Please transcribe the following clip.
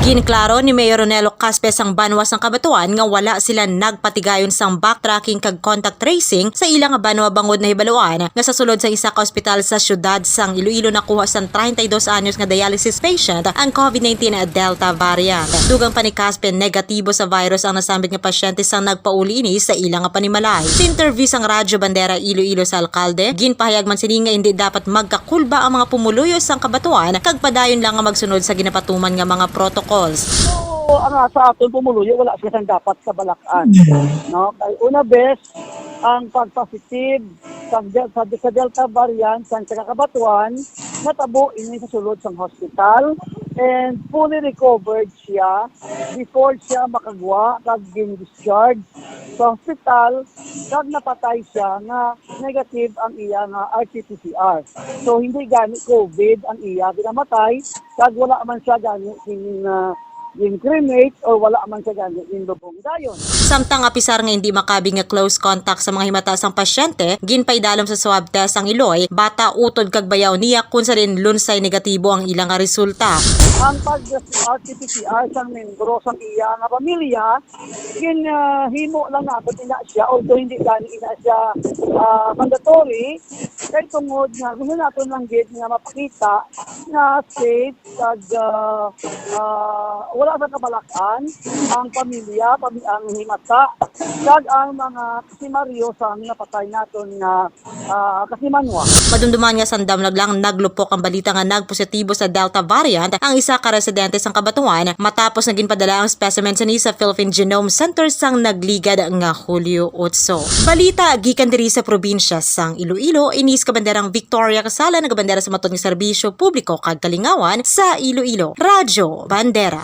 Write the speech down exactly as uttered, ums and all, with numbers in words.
Ginklaro ni Mayor Ronelo Caspe sang banwa sang Cabatuan nga wala sila nagpatigayon sang backtracking kag contact tracing sa ila nga banwa bangod nahibaluan nga sa sulod sa isa ka ospital sa siyudad sang Iloilo nakuha sang treinta y dos anyos nga dialysis patient ang COVID nineteen Delta variant. Dugang pa ni Caspe, negatibo sa virus ang nasambit nga pasyente sang nagpauli ini sa ila nga panimalay. Sa interview sang Radyo Bandera Iloilo sa alkalde, ginpahayag man sini nga indi dapat magkakulba ang mga pumuluyo sang Cabatuan kag padayon lang nga magsunod sa ginapatuman nga mga protocols. So, ang, ah, sa aton pumuluyo, wala sila sang dapat sa balak-an. No? Kay una bes, ang pagpositive sa, sa, sa Delta variant sa taga Cabatuan natabo ini sa sulod sang hospital and fully recovered siya before siya makagwa kag gin-discharge sa hospital kag napatay siya nga negative ang iya nga R T P C R. So, hindi gani COVID ang iya ginamatay kag wala man siya gani gin, ah, gin-cremate or wala man siya gani ginlubong dayon. Samtang apisar nga hindi makabig nga close contact sa mga himata sang pasyente, ginpaidalom sa swab test ang iloy, bata, utod kag bayaw niya, kun sa diin lunsay negatibo ang ila nga resulta. Ang pag-R T P C R sang membro sang iya nga pamilya, gin, ah, himo lang nato ina siya, although hindi gani ina siya, ah, mandatory, kay tungod nga gusto naton lang gid nga mapakita nga safe kag, ah, ah, wala sa kabalak-an ang pamilya, pami-, ang himata, kag ang mga kasimaryo sang napatay naton nga, ah, kasimanwa. Madumduman nga sandam lang naglupok ang balita nga nagpositibo sa Delta variant ang isa ka residente sang Cabatuan matapos nga ginpadala ang specimen sini sa Philippine Genome Center sang nagligad nga Hulyo otso. Balita gikan diri sa probinsya sang Iloilo, Inis Kabanderang Victoria Casala, nagabandera sa Matod nga Serbisyo Publiko kag Kalingawan sa Iloilo, Radyo Bandera.